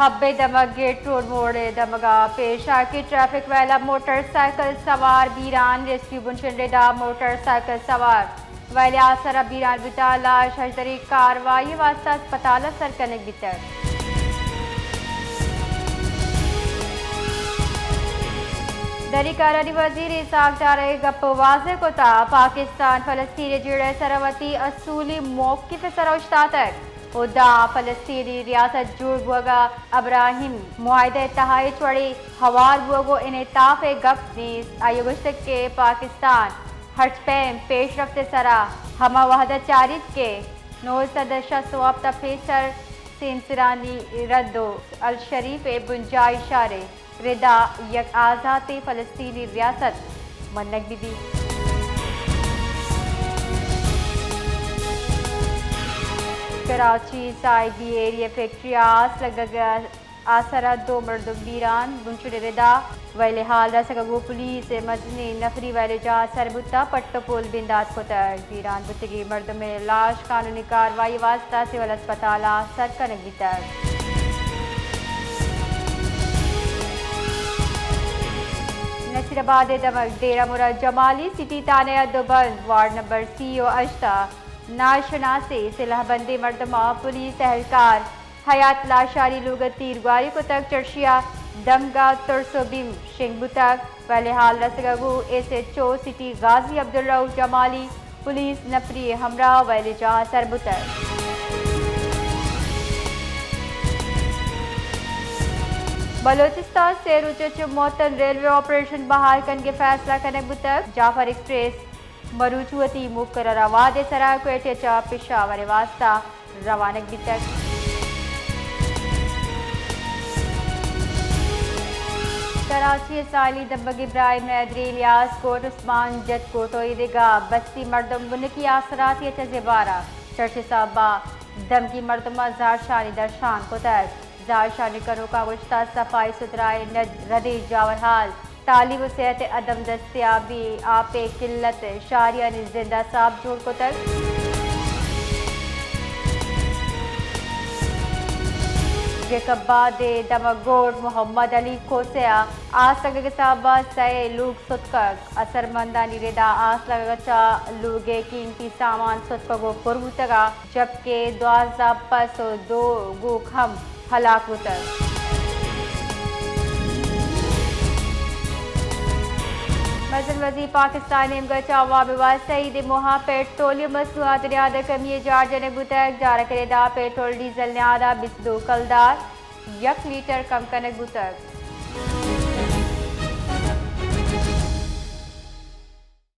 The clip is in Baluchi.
حب ءِ دمگ گیٹ روڈ موڑ ءِ دمگ ءَ پیش آکی ٹریفک ویل ءَ موٹر سائیکل سوار بیران، ریسکیو بنشن ردا موٹر سائیکل سوار ویل ءِ آسر ءَ بیران بیتا، لاش ہژدری کاروائی واستہ اسپتال ءَ سر کنگ بیتگ۔ دری کارانی وزیر اسحاق ڈار ءَ گپ واضح کتا، پاکستان فلسطین ءِ جیڑہ ءِ سرا وتی اصولی موقف ءِ سرا اوشتاتگ۔ و داں فلسطینی ریاست جوڑ بوگ ءَ ابراہیم معاہدہ ءِ تہا ہچ وڑیں ہوار بوگ و انعطاف ءِ گپ نیست۔ آئی ءَ گوشتگ کہ پاکستان ہرچ پیم پیش رفت ءِ سرا ہما وہد ءَ چاریت کہ نو سد ءُ شست ءُ ہپت ءَ پیسر سیمسرانی رد و الشریف ءِ بنجاہی شہر ءِ ردا یک آزاتیں فلسطینی ریاست منگ بہ بیت۔ کراچی سائی بی ایریا فیکٹری ءَ آس لگگ ءِ آسر ءَ دو مردم بیران، بنچل ءِ ردا ویل ءِ حال رسگ ءَ گوں پولیس ءِ مزنیں نفری ویل ءِ جاہ ءَ سر بوتگ، پٹ ءُ پول بندات کتگ۔ بیران بوتگیں مردم ءِ لاش قانونی کاروائی ءِ واستہ سول اسپتال ءَ سر کنگ بیتگ۔ نصیر آباد ءِ دمگ ڈیرہ مراد جمالی سٹی تھانہ ءَ دو بند وارڈ نمبر سی ءُ ہشت ءَ ناشناسیں سلاہ بندیں مردماں پولیس اہلکار حیات لاشاری لوگ ءَ تیرگواری کتگ، چرشی ءَ دمگ ءَ ترس ءُ بیم شنگ بوتگ۔ ویل ءِ حال رسگ ءَ گوں ایس ایچ او سٹی غازی عبدالرؤف جمالی پولیس نفری ءِ ہمراہ ءَ ویل ءِ جاہ ءَ سر بوتگ۔ بلوچستان ءَ سے روچ ءَ چہ مہتل ریلوے آپریشن بحال کنگ ءِ فیصلہ کنگ بوتگ۔ جعفر ایکسپریس مروچی وتی مقررہ وہد ءِ سرا کوئٹہ ءَ چہ پشاور ءِ واستہ روانگ بیتگ۔ کراچی ءِ ساحلی دمگ ابراہیم حیدری، الیاس کوٹ، عثمان جت کوٹ ءُ ایدگہ بستی مردم بنکی آسراتی ءَ چہ زبہر ءَ چرچ ءِ سہب ءَ دمگی مردماں زہرشانی درشان کتگ۔ زہرشانی کنوکاں گوشتگ، صفائی ستھرائی ءِ ند، ردیں جاورحال، تعلیم ءُ صحت ءِ عدم دستیابی، آپ ءِ قلت، شہریانی زند ءَ سہب جوڑ کتگ۔ جیکب آباد ءِ دمگ گونڈ محمد علی کھوسہ ءَ آس لگگ ءِ سہب ءَ سئے لوگ ستکگ۔ اثرمندانی ردا آس لگگ ءَ چہ لوگ ءِ قیمتی سامان ستکگ ءُ پر بوتگ ءَ، جبکہ دوازدہ پس ءُ دو گوک ہم ہلاک بوتگ۔ مزن وزیر پاکستان ءِ نیمگ ءَ چہ عوام ءِ واستہ عید ءِ موہ ءَ پیٹرولیم مصنوعات ءِ نیاد ءَ کمی ءِ جار جنگ بوتگ۔ جارگ ءِ ردا پیٹرول ڈیزل ءِ نیاد ءَ بیست ءُ دو کلدار یک لیٹر کم کنگ بوتگ۔